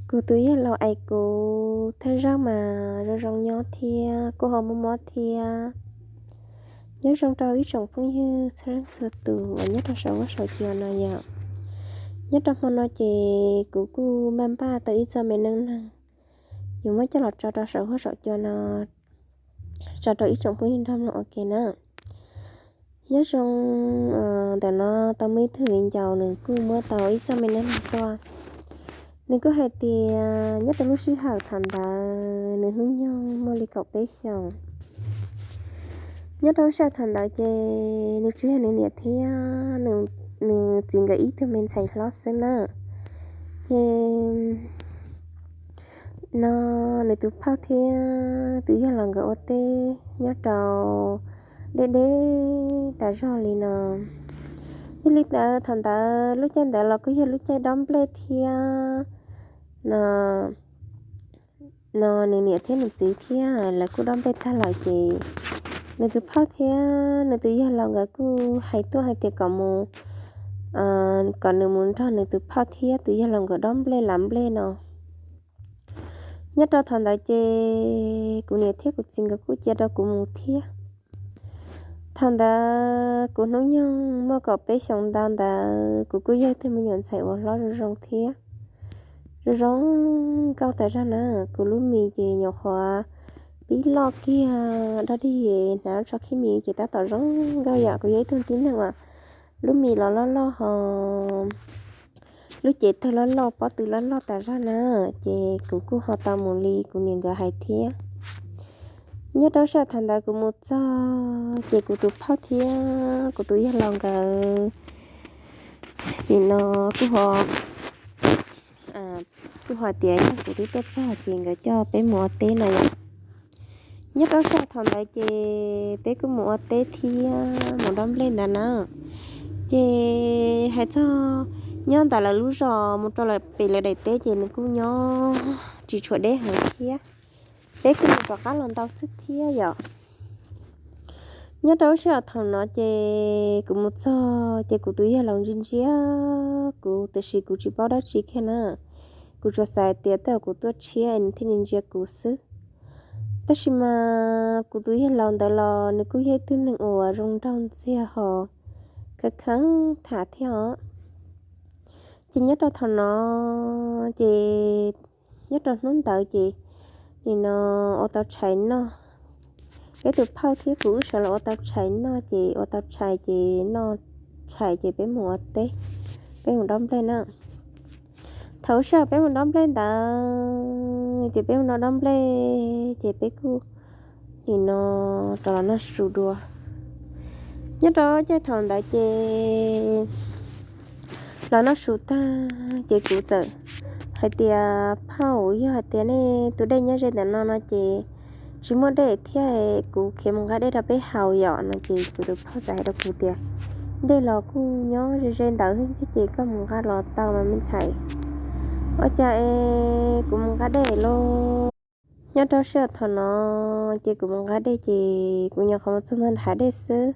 Kuv tus yawg laus es kuv thawj zaug mas zoo zoo nyob thiab kuj ho mob mob thiab. Nyob zoo rau ib tsoom phooj ywg txhua leej txhua tus uas nyob rau saum huab saum cua no yom. Nyob rau hmo no ces kuv kuj npaj npaj tau ib txoj me neej neeg yuav muab coj los tso rau saum huab saum cua no, tso rau ib tsoom phooj ywg nrog mloog ua ke na. Nyob zoo, ntawm no tau muaj ib tug viv ncaus nws kuj muab tau ib txoj me neej neeg tuaj. Nws kuj hais tias nyob rau lub sij hawm thaum ntawd nws hnub nyoog muaj li kaum peb xyoos. Nyob rau lub sij hawm thaum ntawd ces nws tsuas yog nws niam thiab nws txiv nkawd ib tug me ntxhais hlob xwb na. Ces no nws tus phauj thiab tus yawg laus nkawd ua teb nyob rau deb deb tas zog li no. Yog li ntawd thaum ntawd lub caij ntawd los kuj yog lub caij dob nplej thiab no. No nws niam thiab nws txiv thiab lawv kuj dob nplej tag lawm ces nws tus phauj thiab nws tus yawg laus nkawd kuj hais tuaj hais tias kom mus, kom nws mus nrog nws tus phauj thiab tus yawg laus nkawd dob nplej lav nplej no. Nyob rau thaum ntawd ces kuv niam thiab kuv txiv nkawd kuj cia rau kuv mus thiab. Thaum ntawd kuv hnub nyoog muaj kaum peb xyoos ntau ntawd, kuv kuj yog ib tug me nyuam ntxhais uas hlob zoo zoo thiab, zoo zoo nkauj tas zog na. Kuv lub mis ces nyuam qhuav pib loj kiag dog dig, hnav tso khib mis ces tab tom zoo nkauj yom. Kuv yog ib tug tib neeg uas lub mis los loj loj ho lub cev tawg loj loj, pob tw loj loj tas zog na. Ces kuv kuj ho tau mus li kuv niam nkawd hais thiab. Nyob rau sij hawm thaum ntawd kuv mus txog ces kuv tus phauj thiab kuv tus yawg laus nkawd nim no kuj ho, kuj ho tias yog kuv twb tuaj txog ces nkawd coj peb mus ua teb no yom. Nyob rau sij hawm thaum ntawd ces peb kuj mus ua teb thiab mus dob nplej ntawd na. Ces hais txog nyob ntawm lawv lub zos mus rau lawv pem lawv daim teb ces nws kuj nyob tsis tshua deb heev thiab. Peb kuj mus rov qab los ntau xwb thiab yom. Nyob rau lub sij hawm thaum no ces kuv mus txog ces kuv tus yawg laus ntsia ntsia kuv tiam sis kuv tsis paub dab tsi kiag na. Kuv tsuas xav tias tej zaum kuv tuaj tshiab es nws thiaj li ntsia kuv xwb. Tab sis mas kuv tus yawg laus ntawd los nws kuj yog ib tug neeg uas zoo nraug ntxiag ho kheev kheev tham thiab os. Ces nyob rau thaum no ces nyob rau hnub ntawd ces nim no ua tau tshais noj. Peb tus phauj thiab kuv wb sawv los ua tau tshais noj ces ua tau tshais ces noj tshais ces peb mus ua teb, peb mus dob nplej na. Thaum lub sij hawm peb mus dob nplej ntawd ces peb mus dob nplej ces peb kuj nim no rov los noj su dua. Nyob rau caij thaum ntawd ces los noj su tag ces kuv txawm hais tias, phauj, yog hais tias nej tus dej nyob ze ntawm no no ces tsis muaj dej thiab, kuv khiav mus nqa dej rau peb haus yom no ces kuv tus phauj txawm hais rau kuv tias, dej los kuj nyob ze ze ntawd thiab ces koj mus nqa los tau mas me ntxhais. Ua cas es kuv mus nqa dej lauj? Nyob rau sij hawm thaum no ces kuv mus nqa dej ces kuv nyuam qhuav mus txog ntawm hav dej xwb,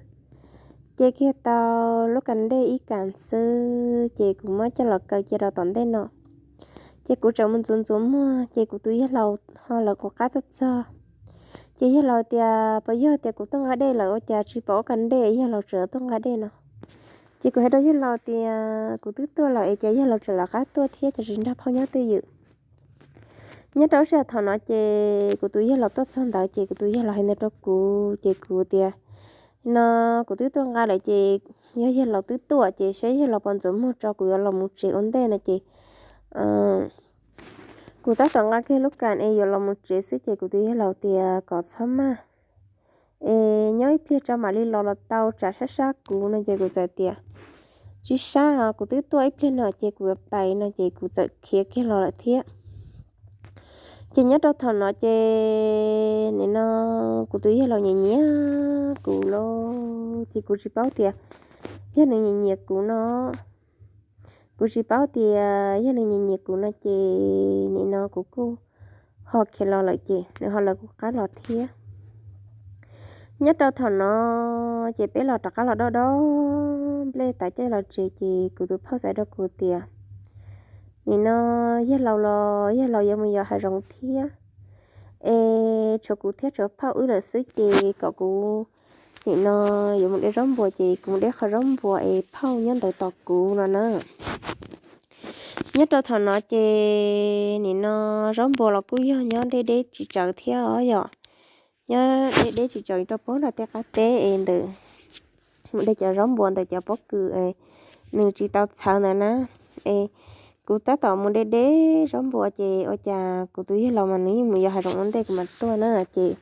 ces kiag tau lub kas dej ib kas xwb ces kuv muab coj los kaw cia rau tom ntej no. Ces kuv tseem mus ntxuav ntxuav muag ces kuv tus yawg laus ho lawv kuv qab tuaj txog. Ces yawg laus tias, puas yog tias kuv tuaj nqa dej lawm ua cas tsis pom lub kas dej, yawg laus tseem tuaj nqa dej no? Ces kuv hais rau yawg laus tias kuv twb tuaj lawm es cas yawg laus tseem lawv qab tuaj thiab, cas tsis nrog phauj nyob twj ywm? Nyob rau lub sij hawm thaum no ces kuv tus yawg laus tuaj txog ntawd ces kuv tus yawg laus hais ntawd rau kuv ces kuv tias, no kuv twb tuaj nqa lawm ces yog yawg laus twb tuaj ces saib yawg laus puas ntxuav muag tso kuv yuav los mus tsev ua ntej no ces kuv tab tom nqa kiag lub kas es yuav los mus tsev xwb ces kuv tus yawg laus tias kom txhob maj, es nyob ib pliag tso mam li los los tau, tsam sab sab kuv no ces kuv txawm tias, tsis sab, kuv twb tuaj ib pliag no ces kuv yuav pais no ces kuv txawm khiav kiag los lawm thiab. Ces nyob rau thaum no ces nim no kuv tus yawg laus nyiam nyiam kuv lauj, ces kuv tsis paub tias yog nws nyiam nyiam kuv no, kuv tsis paub tias yog nws nyiam nyiam kuv no ces nim no kuv kuj ho khiav los lawm ces nws ho lawv kuv qab los thiab. Nyob rau thaum no ces peb los rov qab los dob dob nplej tas caij los tsev ces kuv tus phauj txawm hais rau kuv tias, nim no yawg laus los yawg laus yuav mus yos hav zoov thiab, es tshuav kuv thiab tshuav phauj wb lawm xwb ces kom kuv nim no yuav mus de zaub npua ces kuv mus de qhov zaub npua es phauj nyob ntawd tos kuv no na. Nyob rau thaum no ces nim no zaub npua los kuj yog nyob deb deb tsis tsawv thiab os yom. Nyob deb deb tsis tsawv rau puag nram tej qab teb es ntawd, mus de cov zaub npua ntawm cov pob kws es nws tsis tau txhawv ntawd na. Es kuv tab tom mus de de zaub npua ces ua cas kuv tus yawg laus mas nws yeej mus yos hav zoov ua ntej kuv mam tuaj na ces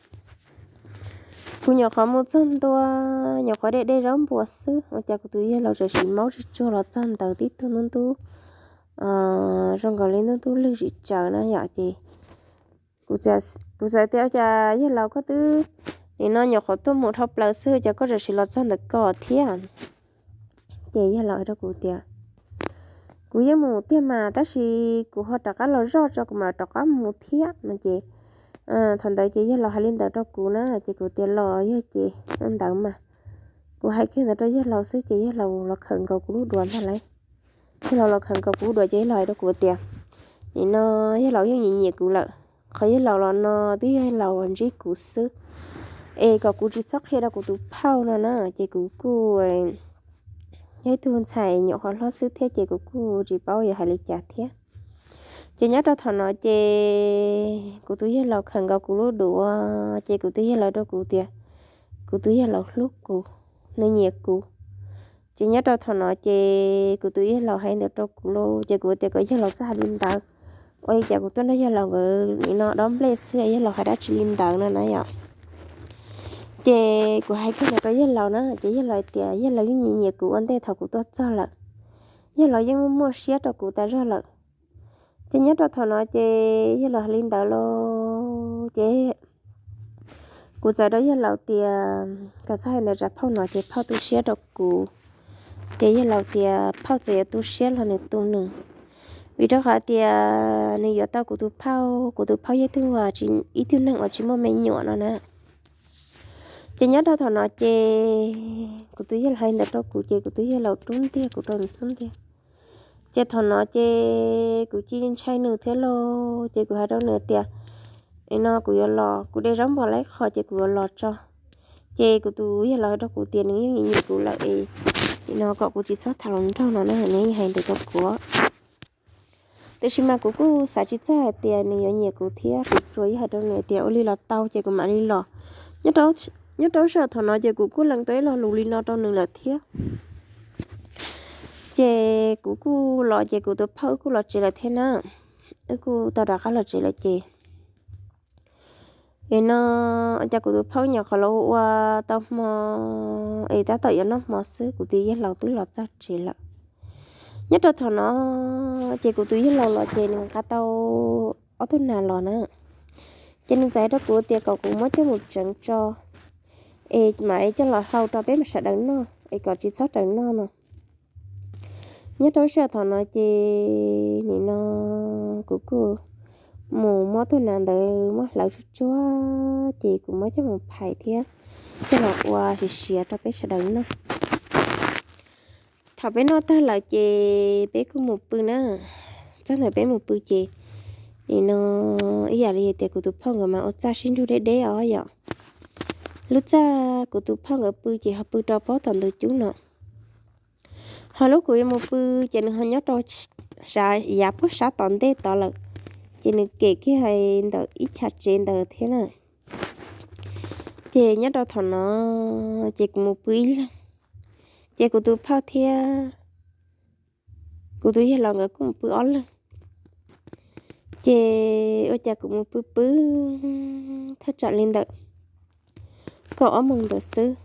kuv nyuam qhuav mus txog ntua, nyuam qhuav de de zaub npua xwb ua cas kuv tus yawg laus txawm sim maub tsuag tsuag los txog ntawd tib tug ntub ntub, zoo nkaus li ntub ntub lwg zim tsawv na yom ces kuv txawm tias cas yawg laus koj twb nim no nyuam qhuav tuaj mus dhau plaws xwb cas koj txawm sim los txog ntawm ko thiab. Ces yawg laus hais rau kuv tias kuv yeej mus tiag mas tab sis kuv ho rov qab los zoj tso kuv mam rov qab mus thiab no ces thaum ntawd ces yawg laus hais li ntawd rau kuv na ces kuv tias los yog ces ntawd mas kuv hais kiag ntawd rau yawg laus xwb ces yawg laus los khawm nkaus kuv lub duav ntag lauj. Yawg laus los khawm nkaus kuv lub duav ces yawg laus hais rau kuv tias nim no yawg laus yeej nyiam nyiam kuv lawm, qhov yawg laus los no twb yog yawg laus ntsib kuv xwb es kom kuv tsis txhob qhia rau kuv tus phauj no na ces kuv kuj yog ib tug ntxhais nyuam qhuav hlob xwb thiab ces kuv kuj tsis paub yuav hais li cas thiab. Ces nyob rau thaum no ces kuv tus yawg laus khawm nkaus kuv lub duav ces kuv tus yawg laus rau kuv tias kuv tus yawg laus hlub kuv, nws nyiam kuv. Ces nyob rau thaum no ces kuv tus yawg laus hais ntawd rau kuv lauj ces kuv tias kom yawg laus txhob hais li ntawd, ua li cas kuv tuaj nrog yawg laus nkawd nim no dob nplej xwb yawg laus hais dab tsi li ntawd no na yom. Ces kuv hais kiag ntawd rau yawg laus na ces yawg laus hais tias yawg laus yeej nyiam nyiam kuv ua ntej thaum kuv tuaj txog lawm, yawg laus yeej muaj muaj siab rau kuv tas zog lawm. Ces nyob rau thaum no ces yawg laus hais li ntawd lauj ces kuv txawm rau yawg laus tias kom txhob hais ntawd tsam phauj no ces phauj tu siab rau kuv. Ces yawg laus tias phauj txawm yuav tu siab los nws tu nws, vim rau qhov tias nws yuav tau kuv tus phauj, kuv tus phauj yog ib tug neeg uas tsis muaj me nyuam no na. Ces nyob rau thaum no ces kuv tus yawg laus hais ntawd rau kuv ces kuv tus yawg laus rub ntiag kuv rau nws xub ntiag. Ces thaum no ces kuv cia li ntshai nws thiab lauj ces kuv hais rau nws tias no kuv yuav los, kuv de zaub npua lawm qhov ces kuv yuav los tso. Ces kuv tus yawg laus hais rau kuv tias nws yeej nyiam kuv lawm es no kom kuv tsis txhob tham hluas nraug no na, nws yeej hais ntawd rau kuv. Tiam sis mas kuv kuj xav tsis txog hais tias nws yuav nyiam kuv thiab, kuv tsuas yog hais rau nws tias ua li los tau ces kuv mam li los. Nyob rau sij hawm thaum no ces kuv kuj lees tau ib lo lus li no rau nws lawm thiab. Ces kuv kuj los ces kuv tus phauj wb kuj los tsev lawm thiab na, wb kuj tau rov qab los tsev lawm ces no cas kuv tus phauj nyuam qhuav los ua tau hmo es tab tom yuav noj hmo xwb kuv tus yawg laus twb los txog tsev lawm. Nyob rau thaum no ces kuv tus yawg laus los ces nws nqa tau ob tug nas los na. Ces nws txawm hais rau kuv tias kom kuv muab coj mus tsev tso es mam coj los hau rau peb sawv daws noj es kom tsis txhob raws noj no. Nyob rau sij hawm thaum no ces nim no kuv kuj mus muab tug nas ntawd muab hlawv tsuag tsuag ces kuv muab coj mus phais thiab coj los ua siav siav rau peb sawv daws noj. Thaum peb noj tag lawm ces peb kuj mus pw na. Txog ntawm peb mus pw ces nim no ib yam li tias kuv tus phauj nkawd mas ua txaj sib nrug deb deb os yom. Lub txaj kuv tus phauj nkawd pw ces ho pw rau pob tom ntug cub no, ho lub kuv yuav mus pw ces nws ho nyob rau yav puag sab tom ntej tod lawm, ces nws kem kiag ntawm ib chav tsev ntawd thiab na. Ces nyob rau thaum no ces kuv mus pw ib leeg, ces kuv tus phauj thiab kuv tus yawg laus nkawd kuj mus pw ob leeg. Ces ua cas kuv mus pw pw thaj tsam li ntawm kaum ob moos ntawd xwb,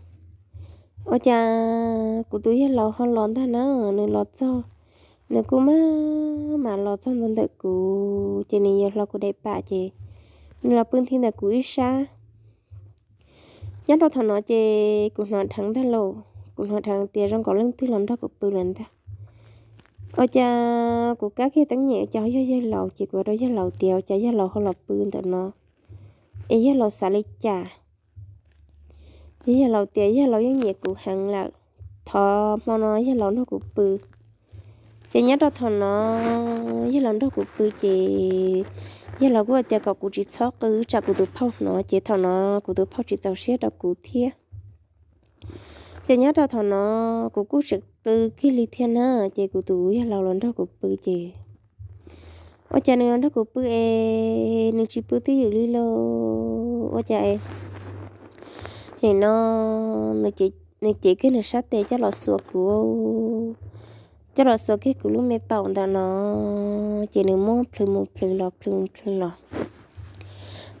ua cas kuv tus yawg laus ho los ntag na. Nws los txog, nws kuj maj mam los txog ntawm kuv ces nws yuav hlo kuv daim pam ces nws los pw nthi ntawm kuv ib sab. Nyob rau thaum no ces kuv hnov dheev ntag lauj, kuv hnov dheev tias zoo nkaus leej twg los nrog kuv pw lawm ntag. Ua cas kuv kab kiag teeb nyem ua cas yog yawg laus ces kuv hais rau yawg laus tias ua cas yawg laus ho los pw ntawm no es yawg laus xav li cas. Ces yawg laus tias yawg laus yeej nyiam kuv heev lawm, thov hmo no yawg laus nrog kuv pw. Ces nyob rau thaum no yawg laus nrog kuv pw ces yawg laus kuj tias kom kuv tsis txhob qw tsam kuv tus phauj hnov, ces thaum no kuv tus phauj tsis txaus siab rau kuv thiab. Ces nyob rau thaum no kuv kuj tsis qw kiag li thiab na, ces kuv tus yawg laus los nrog kuv pw ces ua cas nws los nrog kuv pw es nws tsis pw twj ywm li los ua cas es nim no nws cev kiag nws sab tes coj los xuas kuv, coj los xuas kiag kuv lub me paum ntawm no, ces nws muab plhws mus plhws los plhws mus plhws los.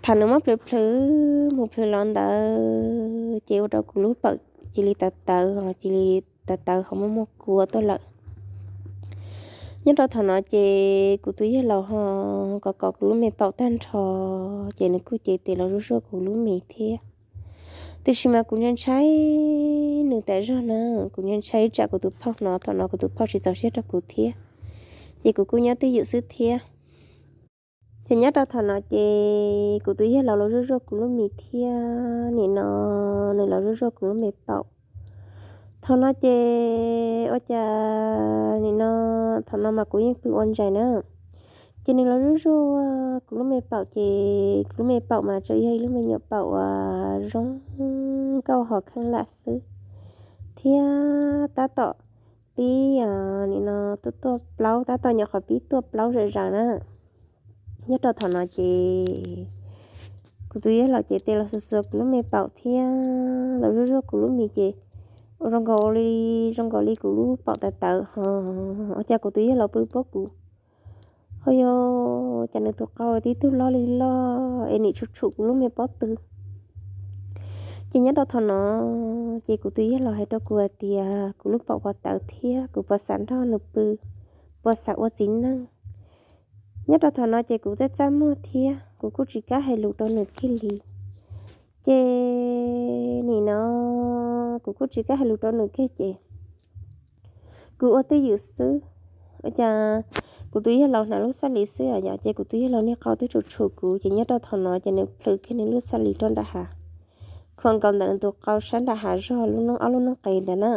Thaum nws muab plhws plhws mus plhws los ntawd ces ua rau kuv lub paum cia li tawv tawv, cia li tawv tawv ho muaj muaj kua tuaj lawm. Nyob rau thaum no ces kuv tus yawg laus ho kom kom kuv lub me paum tag nrho, ces nws kuj cev tes los zuj zuaj kuv lub me thiab. Tiam sis mas kuv ntshai ntshai nws tas zog na, kuv ntshai ntshai tsam kuv tus phauj hnov, thaum no kuv tus phauj tsis txaus siab rau kuv thiab, ces kuv kuj nyob twj ywm xwb thiab. Ces nyob rau thaum no ces kuv tus yawg laus los zuj zuaj kuv lub mis thiab, nim no nws los zuj zuaj kuv lub me paum. Thaum no ces ua cas nim no, thaum no mas kuv yeej pw ua ntsais na, ces nws los zuj zuaj kuv lub me paum ces kuv lub me paum mas tseem yog ib lub me nyuam paum uas zoo nkauj ho kheej lam xwb, thiab tab tom pib nim no tuaj tuaj plaub, tab tom nyuam qhuav pib tuaj plaub zom zaws na. Nyob rau thaum no ces kuv tus yawg laus cev tes los xuas xuas kuv lub me paum thiab los zuj zuaj kuv lub mis ces ua zoo nkaus li, zoo nkaus li kuv lub paum tawv tawv ho, ua cas kuv tus yawg laus pw puab kuv ho yog cas nws tus qau tib tug loj li loj es nim tshum tshum kuv lub me pob tw. Ces nyob rau thaum no ces kuv tus yawg laus hais rau kuv hais tias kuv lub paum puas tawv thiab kuv puas xav nrog nws pw, puas xav ua txiv neej. Nyob rau thaum no ces kuv txaj txaj muag thiab kuv kuj tsis kam hais lus rau nws kiag li. Ces nim no kuv kuj tsis kam hais lus rau nws kiag ces kuv ua twj ywm xwb. Ua cas kuv tus yawg laus hnav lub xab lis xwb yom, ces kuv tus yawg laus niag qau twb tshum tshum kuv, ces nyob rau thaum no ces nws plhws kiag nws lub xab lis rau nram hav, khuam nkaus ntawm nws tus qau sab nram hav zog lub noob, ob lub noob qes ntawd na.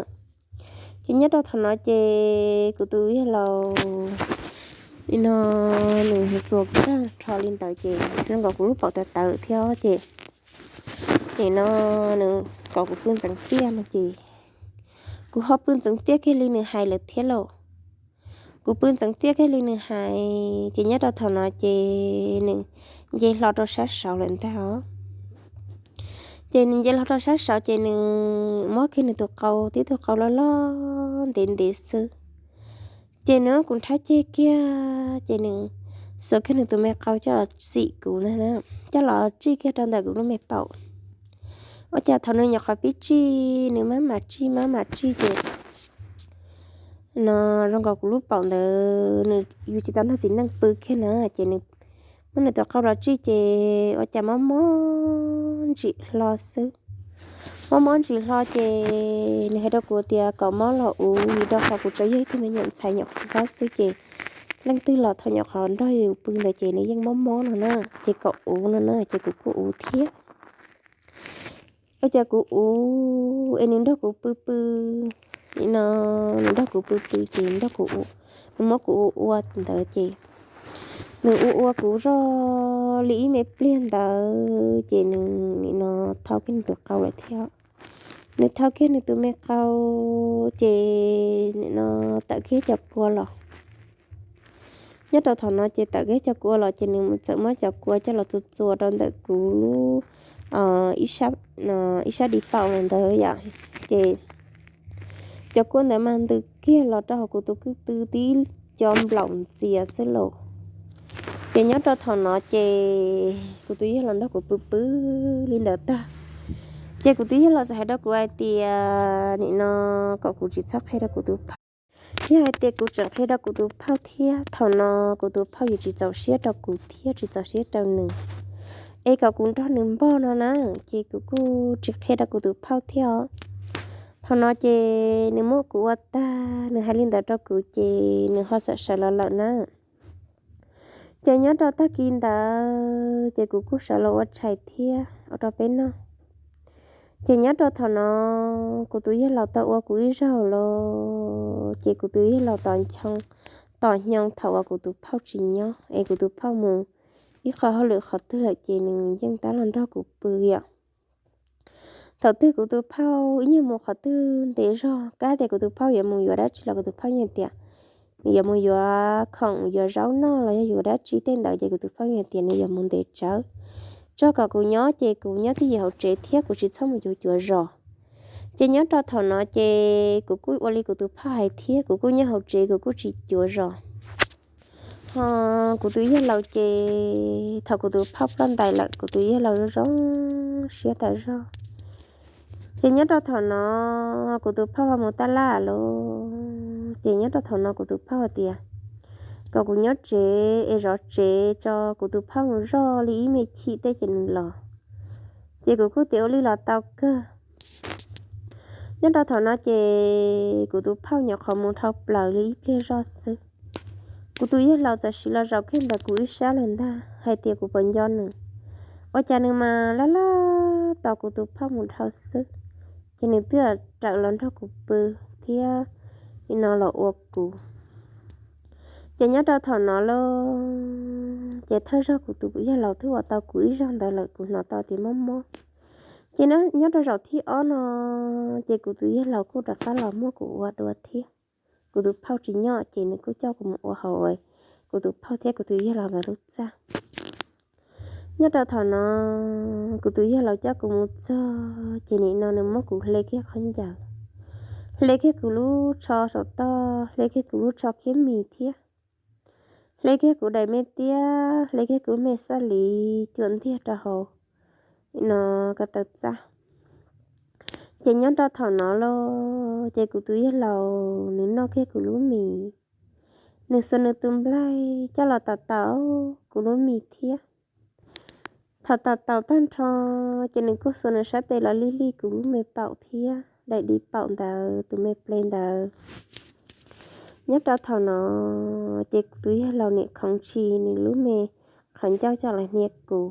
Ces nyob rau thaum no ces kuv tus yawg laus nim no nws xuas kuv tag nrho li ntawd ces zoo nkaus kuv lub paum tawv tawv thiab ces nim no nws kom kuv pw ntxeev tiaj no ces kuv ho pw ntxeev tiaj kiag li nws hais lawm thiab lauj. Kuv pw ntxeev tiaj kiag li nws hais ces nyob rau thaum no ces nws nce hlo rau sab saud lawm ntag os. Ces nws nce hlo rau sab saud ces nws muab kiag nws tus qau, tib tug qau loj loj ntev ntev xwb. Ces nws muab kuv nrhab ceg kiag ces nws xuas kiag nws tus me qau coj los txim kuv na, coj los tsij kiag rau ntawm kuv lub me paum. Ua cas thaum nws nyuam qhuav pib tsij, nws maj mam tsij maj mam tsij ces no zoo nkaus kuv lub paum ntawd nws yus tsis tau nrog txiv neej pw kiag na, ces nws muab nws tus qau los tsij ces ua cas mob mob ntsim hlo xwb. Mob mob ntsim hlo ces nws hais rau kuv tias kom mob los uv, vim rau qhov kuv tseem yog ib tug me nyuam ntxhais nyuam qhuav nplob xwb ces leej twg los thaum nyuam qhuav nrog yus pw ntawd ces nws yeej mob mob no na, ces kom uv no na, ces kuv kuj uv thiab. Ua cas kuv uv es nws nrog kuv pw pw, nim no nws nrog kuv pw pw ces nrog kuv, nws muab kuv ua ua ntawd ces nws ua ua kuv zog li ib me pliag ntawd ces nws nim no thau kiag nws tus qau lawm thiab. Nws thau kiag nws tus me qau ces nim no tawm kiag cov kua los. Nyob rau thaum no ces tawm kiag cov kua los ces nws txawm muab cov kua coj los txuas txuas rau ntawm kuv lub ib sab di paum ntawd yom. Ces cov kua ntawd mas ntws kiag los rau hauv kuv tus kwj tw tib co nplaum ntxias xwb lauj. Ces nyob rau thaum no ces kuv tus yawg los nrog kuv pw pw li ntawd tag, ces kuv tus yawg los txawm hais rau kuv hais tias nim no kom kuv tsis txhob qhia rau kuv tus phauj. Yog hais tias kuv tseem qhia rau kuv tus phauj thiab, thaum no kuv tus phauj yuav tsis txaus siab rau kuv thiab tsis txaus siab rau nws, es kom kuv nrog nws npog no na, ces kuv kuj tsis qhia rau kuv tus phauj thiab os. Thaum no ces nws muab kuv ua tag, nws hais li ntawd rau kuv ces nws ho txawm sawv los lawm na. Ces nyob rau tag kis ntawd ces kuv kuj sawv los ua tshais thiab ua rau peb noj. Ces nyob rau thaum no kuv tus yawg laus tau ua kuv ib zaug los, ces kuv tus yawg laus tos ncho, tos hnyoo thaum uas kuv tus phauj tsis nyob es kuv tus phauj mus ib qho hauj lwm qhov twg lawm ces nws yeej tab los nrog kuv pw yom. Thaum twg kuv tus phauj ib nyuag mus qhov twg ntev zog, kab tias kuv tus phauj yuav mus yuav dab tsi los kuv tus phauj yeej tias nws yuav mus yuav khoom yuav zaub noj los yog yuav dab tsi tej ntawd, ces kuv tus phauj yeej tias nws yuav mus ntev tsawv, tso kom kuv nyob ces kuv nyob twj ywm hauv tsev thiab kuv tsis txhob mus cuav cuav zos. Ces nyob rau thaum no ces kuv kuj ua li kuv tus phauj hais thiab, kuv kuj nyob hauv tsev kuv kuj tsis cuav zos. Ho kuv tus yawg laus ces thaum kuv tus phauj ploj ntais lawm kuv tus yawg laus zoo zoo siab tas zog. Ces nyob rau thaum no kuv tus phauj ho mus taj laj lawm, ces nyob rau thaum no kuv tus phauj hais tias kom kuv nyob tsev es zov tsev tso, kuv tus phauj mus zoj li ib me chim tej ces nws los. Ces kuv kuj tias ua li los tau kawg. Nyob rau thaum no ces kuv tus phauj nyuam qhuav mus dhau plaws li ib pliag zoj xwb, kuv tus yawg laus txawm siv los zaum kiag ntawm kuv ib sab lawm ntag hais tias kuv puas nco nws. Ua cas nws mas laj laj tos kuv tus phauj mus dhau xwb, ces nws twb rawm los nrog kuv pw thiab nim no los ua kuv. Ces nyob rau thaum no lauj, ces thawj zaug kuv tus yawg laus twb ua tau kuv ib zaug ntawd lawm kuv hnov tau tias mob mob. Ces nyob rau zaum thib ob no, ces kuv tus yawg laus kuj rov qab los muab kuv ua dua thiab. Kuv tus phauj tsis nyob ces nws kuj coj kuv mus ua hauv kuv tus phauj thiab kuv tus yawg laus nkawd lub txaj. Nyob rau thaum no kuv tus yawg laus coj kuv mus txog ces nim no nws muab kuv hle kiag khaub ncaws, hle kiag kuv lub tsho saum toj, hle kiag kuv lub tsho khiab mis thiab, hle kiag kuv daim me tiab, hle kiag kuv me xab lis cuam ntiag rau hauv no ko taw txaj. Ces nyob rau thaum no lauj, ces kuv tus yawg laus nws noj kiag kuv lub mis, nws xuas nws tus nplaig coj los taus taus kuv lub mis thiab. Thaum taus taus tag nrho, ces nws kuj xuas nws sab tes los lig lig kuv lub me paum thiab daim di paum ntawd tus me ple ntawd. Nyob rau thaum no, ces kuv tus yawg laus nim khoov ntshis nws lub me qhov ncauj coj los hnia kuv.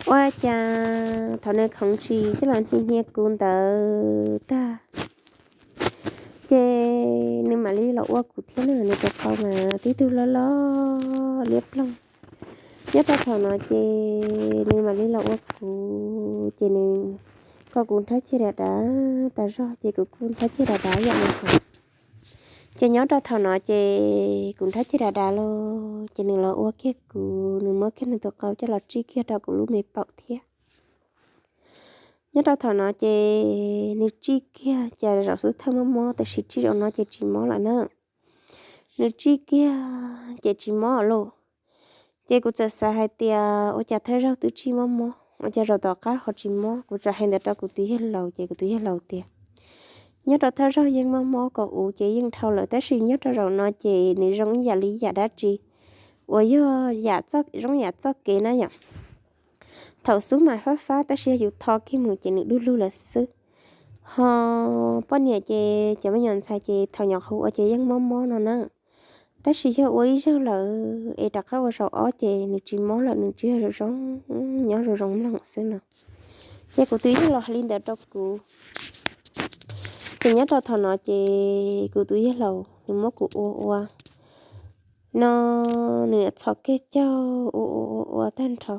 Ua cas thaum nws khoov ntshis coj los hnia kuv ntawd tag, ces nws mam li los ua kuv thiab na, nws tus qau mas tib tug loj loj liab ploog. Nyob rau thaum no ces nws mam li los ua kuv, ces nws kom kuv nrhab ceg dav dav tas zog, ces kuv kuj nrhab ceg dav dav yam li ntawd. Ces nyob rau thaum no ces kuv nrhab ceg dav dav los, ces nws los ua kiag kuv, nws muab kiag nws tus qau coj los tsij kiag rau kuv lub me paum thiab. Nyob rau thaum no ces nws tsij kiag, ces zaum xub thawj mob mob, tiam sis tsij zaum no ces tsis mob lawm na. Nws tsij kiag ces tsis mob lauj. Ces kuv txawm xav hais tias ua cas thawj zaug twb tsij mob mob, ua cas zaum tom qab ho tsis mob. Kuv txawm hais ntawd rau kuv tus yawg laus, ces kuv tus yawg laus tias nyob rau thawj zaug yeej mob mob kom uv ces yeej dhau lawm, tab sis nyob rau zaum no ces nws zoo ib yam li yam dab tsi uas yog yam txoj, zoo yam txoj kev na yom. Thaum xub mas fab fab, tab sis yog yus tho kiag mus ces nws du lug lawm xwb. Ho poj niam ces cov me nyuam ntxhais ces thaum nyuam qhuav ua ces yeej mob mob no na, tab sis yog ua ib zaug lawm es rov qab ua zaum ob ces nws tsis mob lawm, nws tsis yog zoo zoo, nyob zoo zoo mloog xwb no. Ces kuv tus yawg laus hais li ntawd rau kuv. Ces nyob rau thaum no ces kuv tus yawg laus nws muab kuv ua ua no, nws txhos kiag caug ua ua ua ua tag nrho.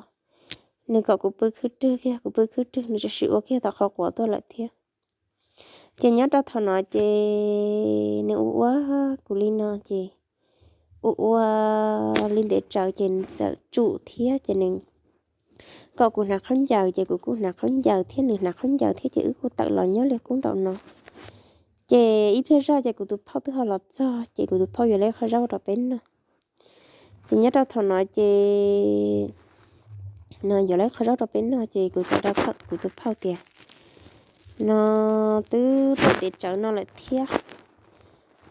Nws kom kuv pw khwb rwg kiag, kuv pw khwb rwg, nws tseem sim ua kiag tom qhov quav tuaj lawm thiab. Ces nyob rau thaum no ces nws ua ua kuv li no ces ua ua li ntev tsawv ces nws txawm tsum thiab ces nws kom kuv hnav khaub ncaws ces kuv kuj hnav khaub ncaws thiab, nws hnav khaub ncaws thiab ces wb kuj tawm los nyob li qub nraum no. Ces ib pliag zoj ces kuv tus phauj twb ho los txog ces kuv tus phauj yuav lawv qhov zaub rau peb noj. Ces nyob rau thaum no ces no yuav lawv qhov zaub rau peb noj ces kuv txawm hais rau kuv tus phauj tias no twb tau ntev tsawv no lawm thiab,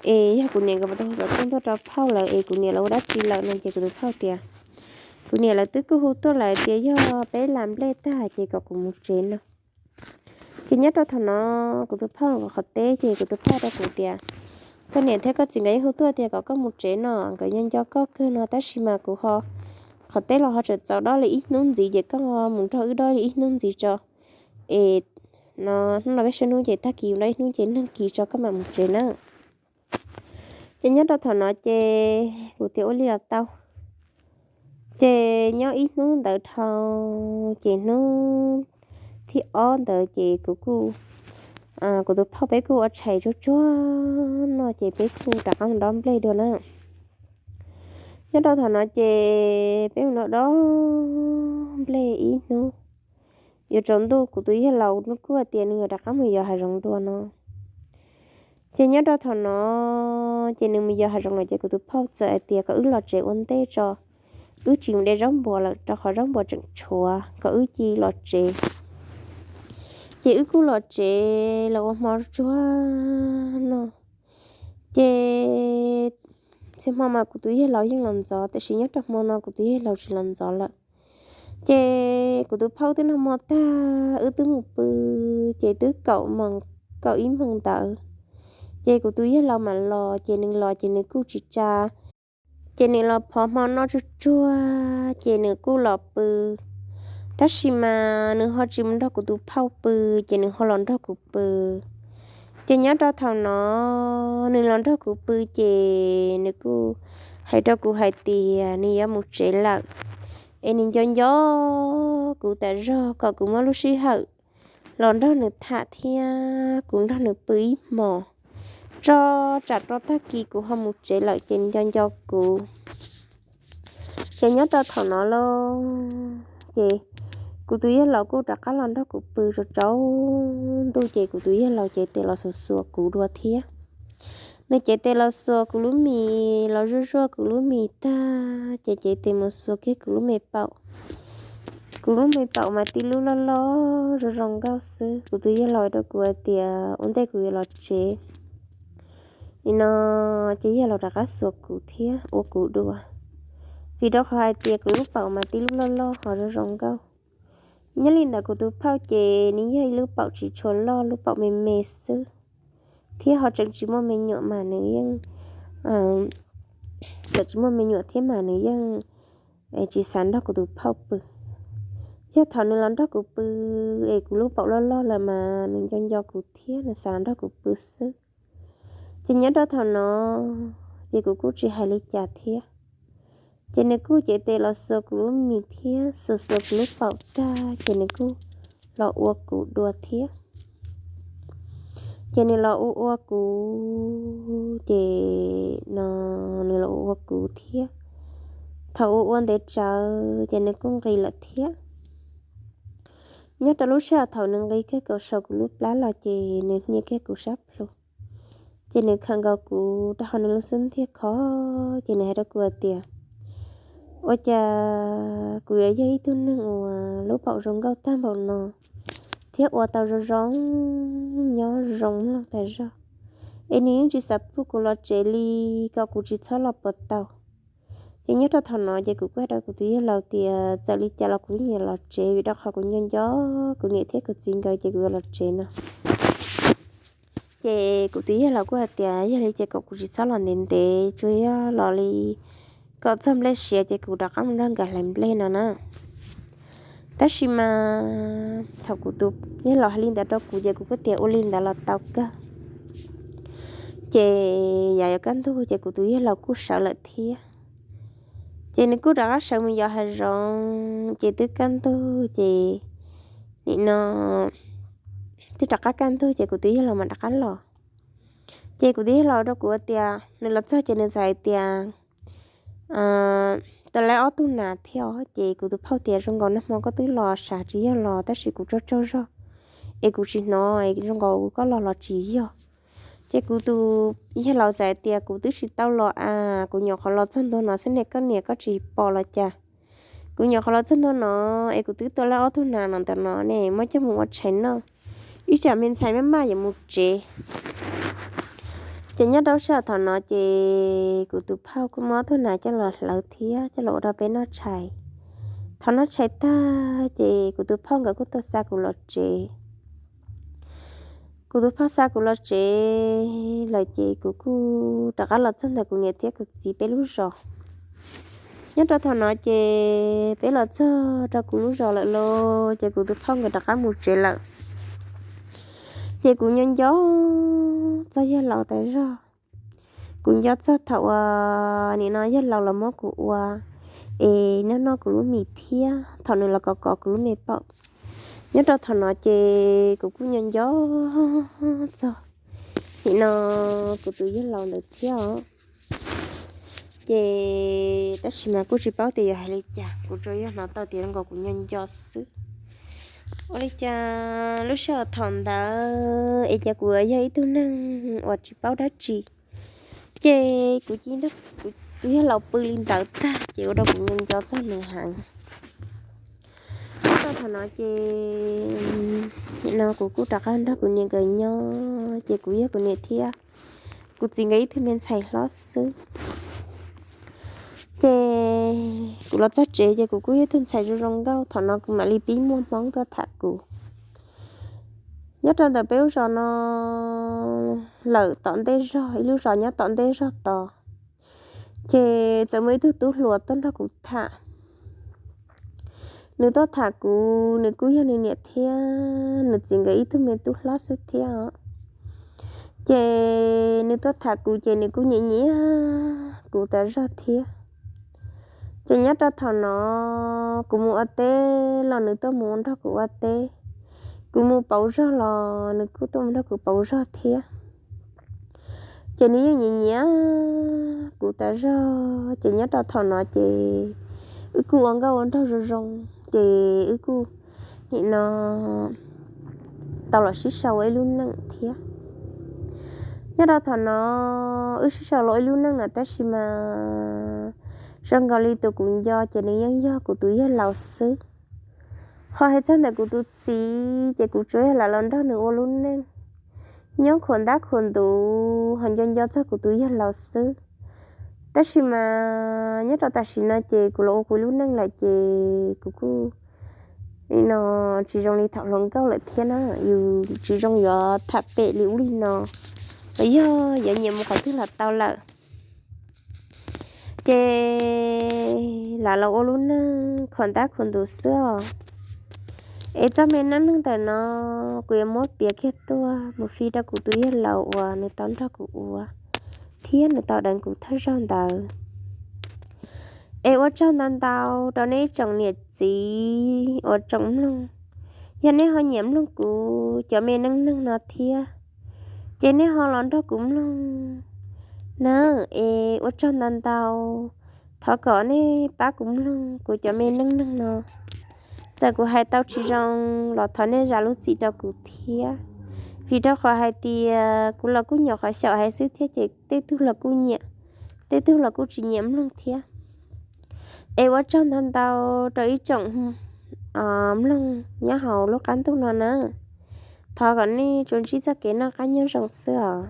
es yog kuv niam nkawd puas tau hu xov tooj tuaj rau phauj lawm es kuv niam los ua dab tsi lawm no. Ces kuv tus phauj tias, kuv niam lawv twb kuj hu tuaj lawm tias yog peb lam nplej tag ces kom kuv mus tsev no. Ces nyob rau thaum no kuv tus phauj qhov teb ces kuv tus phauj rau kuv tias, koj niam thiab koj txiv nkawd yeej hu tuaj tias kom koj mus tsev no, nkawd nco nco koj kawg no, tab sis mas kuv ho qhov teb los ho tseem txaus dob li ib hnub ntxiv ces koj mus nrog wb dob li ib hnub ntxiv tso, es no hnub no peb sab hnub ces tag kis ua ib hnub ces nag kis tso koj mam mus tsev na. Ces nyob rau thaum no ces kuv tias ua li los tau. Ces nyob ib hnub ntawd dhau, ces hnub thib ob ntawd ces kuv kuj, kuv tus phauj peb kuj ua tshais tsuag tsuag no ces peb kuj rov qab mus dob nplej dua na. Nyob rau thaum no ces peb mus dob dob nplej ib hnub, yuav tsaus ntuj kuv tus yawg laus nws kuj hais tias nws yuav rov qab mus yos hav zoov dua no. Ces nyob rau thaum no ces nws mus yos hav zoov lawm ces kuv tus phauj txawm hais tias kom wb los tsev ua ntej tso, wb tsis mus de zaub npuas lawm rau qhov zaub npuas tseem tshuav, kom wb cia li los tsev. Ces wb kuj los tsev los ua hmo tsuag no. Ces txhia hmo mas kuv tus yawg laus yeej los ntxov, tiam sis nyob rau hmo no kuv tus yawg laus tsis los ntxov lawm. Ces kuv tus phauj twb noj hmo tag wb twb mus pw, ces twb kaum moos, kaum ib moos ntawd, ces kuv tus yawg laus mam los, ces nws los ces nws kuj tsis tsa, ces nws los phov hmo noj tsuag tsuag ces nws kuj los pw. Tab sis mas nws ho tsis mus nrog kuv tus phauj pw, ces nws ho los nrog kuv pw. Ces nyob rau thaum no nws los nrog kuv pw ces nws kuj hais rau kuv hais tias nws yuav mus tsev lawm, es nws nco nco kuv tas zog kom kuv muab lub sij hawm los nrog nws tham thiab kuv nrog nws pw ib hmos, tso tsam rau tag kis kuv ho mus tsev lawm ces nws nco nco kuv. Ces nyob rau thaum no lauj, ces kuv tus yawg laus kuj rov qab los nrog kuv pw tsaus ntuj, ces kuv tus yawg laus cev tes los xuas xuas kuv dua thiab. Nws cev tes los xuas kuv lub mis, los zuaj zuaj kuv lub mis tag ces cev tes mus xuas kiag kuv lub me paum. Kuv lub me paum mas tib lub loj loj zoo zoo nkauj xwb. Kuv tus yawg laus rau kuv hais tias ua ntej kuv yuav los tsev, nim no ces yawg laus rov qab xuas kuv thiab ua kuv dua, vim rau qhov hais tias kuv lub paum mas tib lub loj loj ho zoo zoo nkauj. Nyob li ntawd kuv tus phauj ces nws yog ib lub paum tsis tshua loj, lub paum me me xwb, thiab ho tseem tsis muaj me nyuam mas nws yeej, tseem tsis muaj me nyuam thiab mas nws yeej tsis xav nrog kuv tus phauj pw. Yog thaum nws los nrog kuv pw es kuv lub paum loj loj lawm mas nws nco nco kuv thiab nws xav los nrog kuv pw xwb. Ces nyob rau thaum no ces kuv kuj tsis hais li cas thiab. Ces nws kuj cev tes los xuas kuv lub mis thiab xuas xuas kuv lub paum tag ces nws kuj los ua kuv dua thiab. Ces nws los ua ua kuv, ces no nws los ua ua kuv thiab. Thaum ua ua ntev tsawv ces nws kuj nqis lawm thiab. Nyob rau lub sij hawm thaum nws nqis kiag kom saum kuv lub plab los ces nws hnia kiag kuv sab plhu, ces nws khawm nkaus kuv rau hauv nws lub xub ntiag khov, ces nws hais rau kuv hais tias, ua cas kuv yuav yog ib tug neeg uas lub paum zoo nkauj tag npaum no thiab ua tau zoo zoo nyob zoo mloog tas zog, es nws yeej tsis xav pub kuv los tsev li, kom kuv tsis txhob los puas tau. Ces nyob rau thaum no ces kuv kuj hais rau kuv tus yawg laus tias txawm li cas los kuv yeej yuav los tsev, vim rau qhov kuv nco nco kuv niam thiab kuv txiv nkawd ces kuv yuav los tsev no. Ces kuv tus yawg laus kuj hais tias yog li ces kom kuv tsis txhob los ntev ntev, tsuas yog los li kom txog nplej siav ces kuv rov qab mus nrog nkawd hlais nplej no na. Tab sis mas thaum kuv tus yawg laus hais li ntawd rau kuv ces kuv kuj tias ua li ntawd los tau kawg. Ces yav yuav kaj ntug ces kuv tus yawg laus kuj sawv lawm thiab. Ces nws kuj rov qab sawv mus yos hav zoov, ces twb kaj ntug ces nim no twb rov qab kaj ntug ces kuv tus yawg laus mam rov qab los. Ces kuv tus yawg laus rau kuv tias nws los txog ces nws txawm hais tias tau laib ob tug nas thiab os. Ces kuv tus phauj tias zoo nkaus nag hmo koj twb los sav tsis yog los, tab sis kuv tsaug tsaug zog es kuv tsis hnov es zoo nkaus koj los los tsis yog. Ces kuv tus yawg laus txawm hais tias kuv twb tsis tau los a, kuv nyuam qhuav los txog ntua no xwb ne, koj niam koj tsis pom los cas? Kuv nyuam qhuav los txog ntua no es kuv twb tau laib ob tug nas no ntawm no ne, muab coj mus ua tshais noj, ib tsam me ntxhais maj maj yuav mus tsev. Ces nyob rau sij hawm thaum no ces kuv tus phauj kuj muab ob tug nas coj los hlawv thiab coj los ua rau peb noj tshais. Thaum noj tshais tag ces kuv tus phauj nkawd kuj tau xa kuv los tsev. Kuv tus phauj xa kuv los tsev lawm ces kuv kuj rov qab los txog ntawm kuv niam thiab kuv txiv peb lub zos. Nyob rau thaum no ces peb los txog rau kuv lub zos lawm lauj, ces kuv tus phauj nkawd rov qab mus tsev lawm. Ces kuv nco nco txog yawg laus tas zog. Kuv nco txog thaum uas nim no yawg laus los muab kuv ua es noj noj kuv lub mis thiab thaum nws los kov kov kuv lub me paum. Nyob rau thaum no ces kuv kuj nco nco txog nim no kuv tus yawg laus ntawd thiab os. Ces tab sis mas kuj tsis paub tias yog hais li cas, kuv tsuas yog hnov tau tias zoo nkaus kuv nco nco xwb. Ua li cas lub sij hawm thaum ntawd es cas kuv yog ib tug neeg uas tsis paub dab tsi, ces kuv cia nrog kuv tus yawg laus pw li ntawd tag ces ua rau kuv nco nco txog nws heev. Nyob rau thaum no ces nim no kuv kuj rov qab nrog kuv niam nkawd nyob ces kuv yog kuv niam thiab kuv txiv nkawd ib tug me ntxhais hlob xwb. Ces kuv los txog tsev ces kuv kuj yog ib tug ntxhais zoo zoo nkauj, thaum no kuv mam li pib muaj hmoob tuaj tham kuv. Nyob rau ntawm peb lub zos no lawm tom ntej zog, ib lub zos nyob tom ntej zog tod, ces txawm muaj ib tug tub hluas tuaj nrog kuv tham. Nws tuaj tham kuv, nws kuj yog nws niam thiab nws txiv nkawd ib tug me tub hlob xwb thiab os. Ces nws tuaj tham kuv ces nws kuj nyiam nyiam kuv tas zog thiab. Ces nyob rau thaum no kuv mus ua teb los nws tuaj mus nrog kuv ua teb, kuv mus pauv zog los nws kuj tuaj mus nrog kuv pauv zog thiab. Ces nws yeej nyiam nyiam kuv tas zog, ces nyob rau thaum no ces wb kuj ua nkauj ua nraug zoo zoo, ces wb kuj nim no tau los sib sau ua ib lub neej thiab. Nyob rau thaum no wb sib sau los ib lub neej no tab sis mas zoo nkaus li tus kuv nco ces nws yeej yog kuv tus yawg laus xwb. Ho hais txog ntawm kuv tus txiv ces kuv tsuas yog lam los nrog nws ua lub neej, nyob khuam ntab khuam ntuv ho nco nco txog kuv tus yawg laus xwb. Tab sis mas nyob rau tam sim no ces kuv los ua kuv lub neej lawm ces kuv kuj no tsis zoo li thaum hluas nkauj lawm thiab na, yus tsis zoo yuav tham pem li ub li no, los yog yuav nyiam mus qhov twg los tau lawm. Ces lam los ua lub neej khuam ntab khuam ntuv xwb os. Es txoj me neej neeg ntawm no kuv yuav muab piav kiag tuaj mus fij rau kuv tus yawg laus uas nws tau nrog kuv ua thiab nws tau deev kuv thawj zaug ntawd. Es ua tsaug ntau ntau rau nej ib tsoom niam txiv uas tsoom mloog. Yog nej ho nyiam mloog kuv cov me neej neeg no thiab, ces nej ho los nrog kuv mloog na. Es ua tsaug ntau ntau, thov kom nej pab kuv mloog kuv cov me neej neeg no. Txawm kuv hais tau tsis zoo los thov nej zam lub txim rau kuv thiab, vim rau qhov hais tias kuv los kuj nyuam qhuav xyaum hais xwb thiab ces tej tug los kuj nyiam, tej tug los kuj tsis nyiam mloog thiab. Es ua tsaug ntau ntau rau ib tsoom mloog nyob hauv lub qab ntuj no na. Thov kom nej tsuas ntsib txoj kev noj qab nyob zoo xwb os.